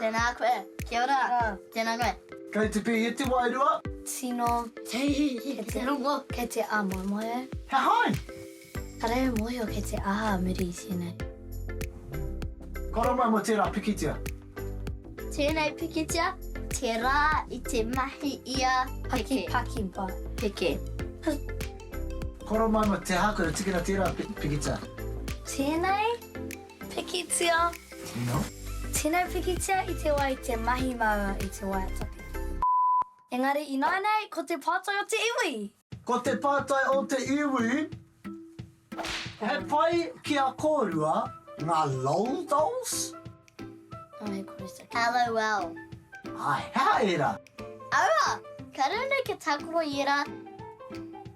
Tēnā koe. Kia ora. Tēnā koe. Kei te pēhea te wairua? Tino. Kei te rongo. Kei te āmoemoe au. He hai! Kāre au mōhio kei te aha a muri i tēnei. Koro mai mō tērā pikitia. Tēnei pikitia, te rā i te mahi ia peke. Paki paki ba. Peke. Koro mai mō te aha koe tikina tērā pikitia. Tēnei pikitia. Tino. Tēnei pikitia i te wā i te mahi māua i te waiata peke. Engari ināianei ko te pātai o te iwi! Ko te pātai o te iwi, he pai ki a kōrua ngā lol dolls? LOL. Āe, he aha ērā? Aua! Kāre anō kia tākaro i ērā.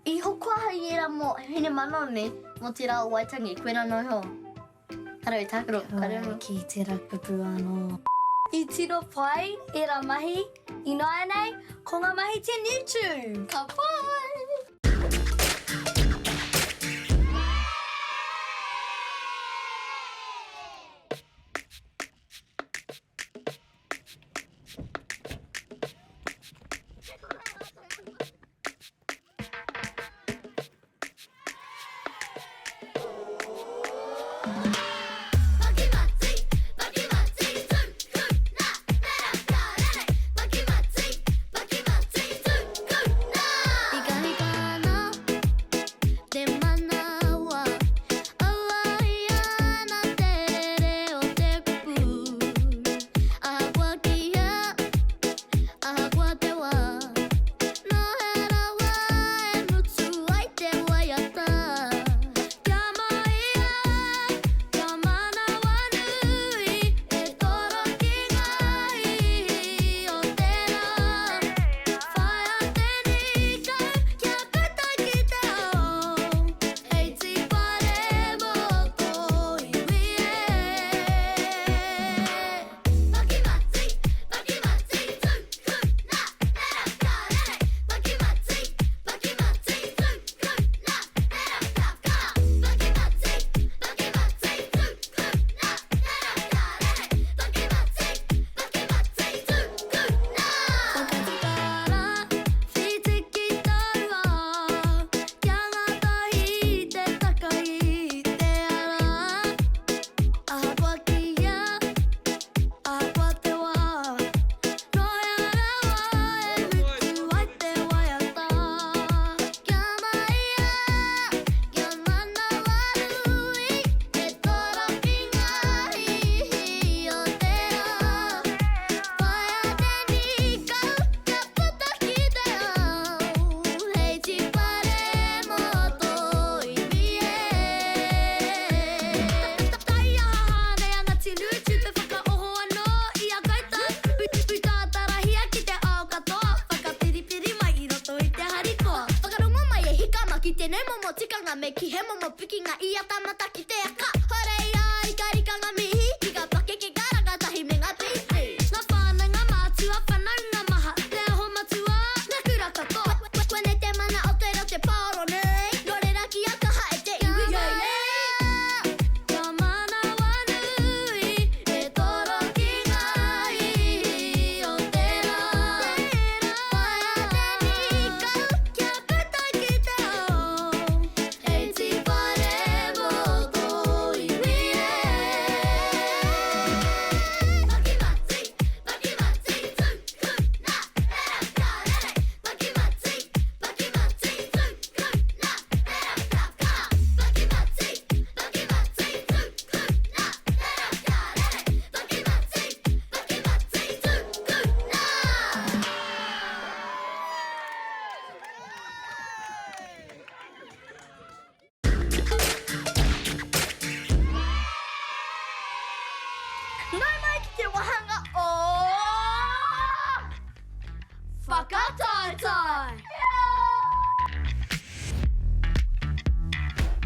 I hoko ahau i ērā mō Hinemanawanui, mō te rā o Waitangi, koirā noa iho. Kare au tākaro, kare au. Ki tērā kupu anō. I tino pai ērā mahi, ināianei, ko ngā mahi te YouTube! Ka pai! Nō hea rawa e mutu ai te waiata Kia mahia, kia manawanui E toro ki ngā ihi o te rā Whaia te nīkau kia puta ki te ao Hei tīpare mō tō iwi e. Ahakoa ki ia, ahakoa te wā, nō hea rawa e mutu ai te waiata. Kia māia, kia manawanui, e toro ki ngā hihi o te ao. Whaia te nīkau kia puta ki te ao, hei tīpare mō tō iwi e. Me ki he momo pikinga i a tamata ki te aka Hore ia rikarika nga mihi Ki nga pakeke ka rangatahi me nga pīpī Nga whanau nga mātua whanaunga maha Te aho matua nga kura katoa Koinei te mana o te reo te paoro nui Nō reira kia kaha e te iwi Kia Kia manawanui e toro ki ngā ihi o te rā. Whaia te nīkau kia puta ki te ao, hei tīpare mō tō iwi e. Nau mai ki te wāhanga o Whakataetae!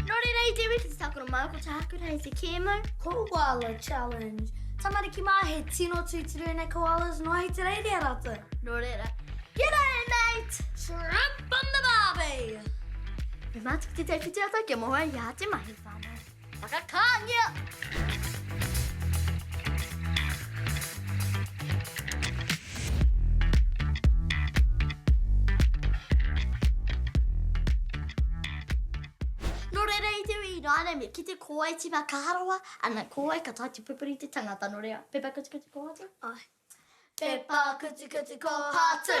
Nō reira i te wiki te tākaro māu ko Tākura i te kēmu. Koala Challenge. Tamariki mā, he tino tūturu ēnei koalas, noa i te reiria rātou. Nō reira, g'day mate! Shrimp on the barbie! Me mātu ki te tauwhiti ata kia moe i a te mahi whānau. Whakakāngia! kite ko wai tima kaha rawa, ana ko wai ka tae te pupuri te tangata, nō reira, pepa kutukutu kōhatu? Ai. Pepa kutukutu kōhatu!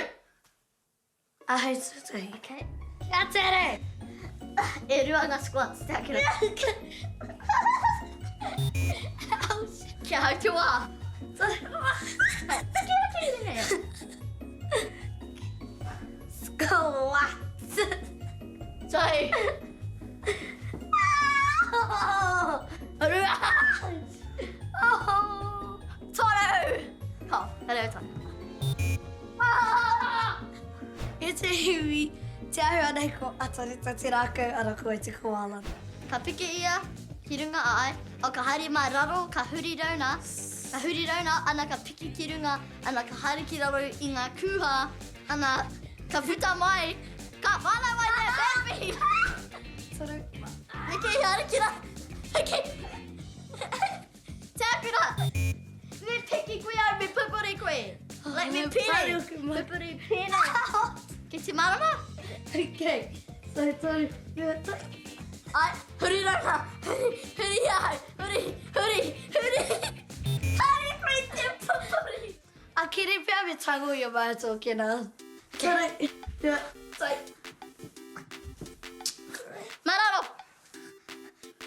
Ahau tuatahi. Okay. Kia tere! E rua ngā squats, te akira. Kia hau te wā. Squat! Sorry. Rua. Oh. Toru. Ka, hello, toru. E te iwi, te āhua nei ko Atareta te rākau, ara koe te koala. Ka piki ia ki runga a ai, o ka haere ma raro, ka huri rauna, ka huri rauna, ana ka piki ki runga, ana ka haere ki raro i nga kuha, ana ka puta mai, ka whanau mai te baby! Neke i haere ki raro, heke! Tākura! Me piki koe au, me pupuri koe. Like, me pēnei. Pupuri pēnei. Kei te mārama? Okay. So, toru, rua, toru. Ai, huri rauna. Huri, huri ai. Huri, huri, huri. Haere koe te pupuri. A kere pea me tango i a mātou kena. Toru, rua, toru. Mararo.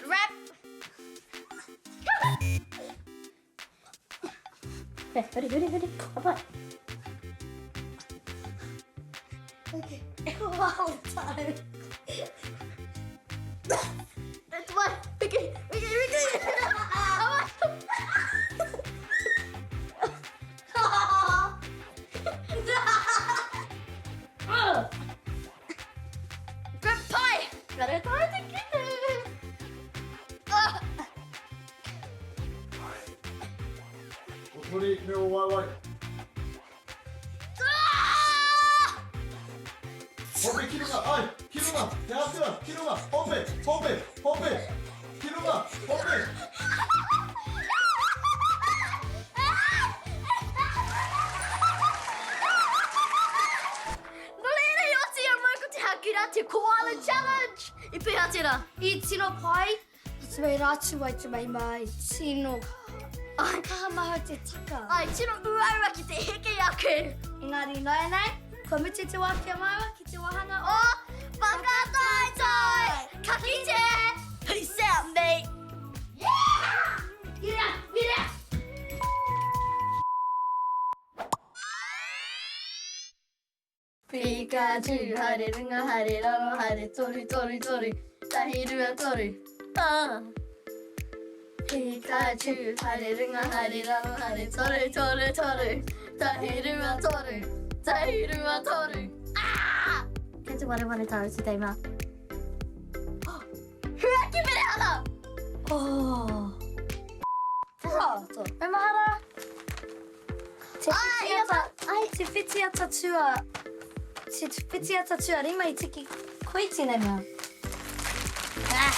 Wrap. Huri, huri, huri. Ka pai. Okay. Well done. That's one. Piki, piki, piki. Grip pai! Ka tae te kite! Ah! Ko Tori me o waewae. Ah! Hope ki runga, ai, ki runga, te atua, ki runga, hope, hope, hope, ki runga, hope. Nō reira i oti a Mau ko te Hakura te Koala Challenge! I pēhea tērā? I tino pai, i te mei rātu ai te mei mā, i tino kaha. Kaha mahau te taka. Ai, tino uaua ki te heke i a koe. Engari nāianei, kua mutu te wā ki a māua ki te wāhanga o Whakataetae! Ka kite! Peace out, mate! Yeah! Get out! Get out! Pikachu, haere runga, haere raro, haere toru, toru, toru, tahi, rua, toru, ah. Pikachu, haere runga, haere raro, haere toru, toru, toru, tahi, rua, toru, tahi, rua, toru, ah! Kei te wareware tāu today, ma. Oh, Huaki Merehana! Oh. Oh, me mahara. Te whiti ata, te whiti ata tua, te whiti ata tua rima i tiki koe tēnei mea. Ah.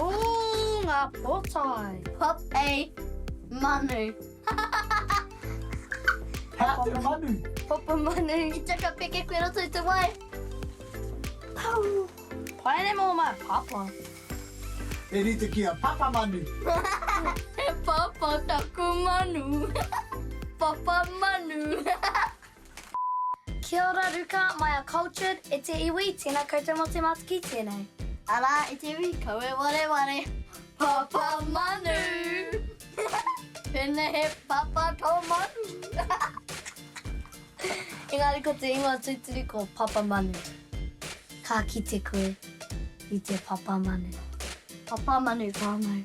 Oh, ngā pōtae. Pop a manu. Hea te manu? Pop a manu. I taka peke koe roto i te wai. Pau. Pai nei mō my papa. E rite ki a Papa Manu. He papa taku manu. Papa manu. Kia ora Ruka, mai a Cultured, e te iwi, tēnā koutou mō te mātaki tēnei. Arā, e te iwi, kau e wareware. Papa manu. Pēnei he papa tō manu. Engari ko te ingoa tūturu ko Papa Manu. Ka kite koe i te papa manu. Papa manu whānau.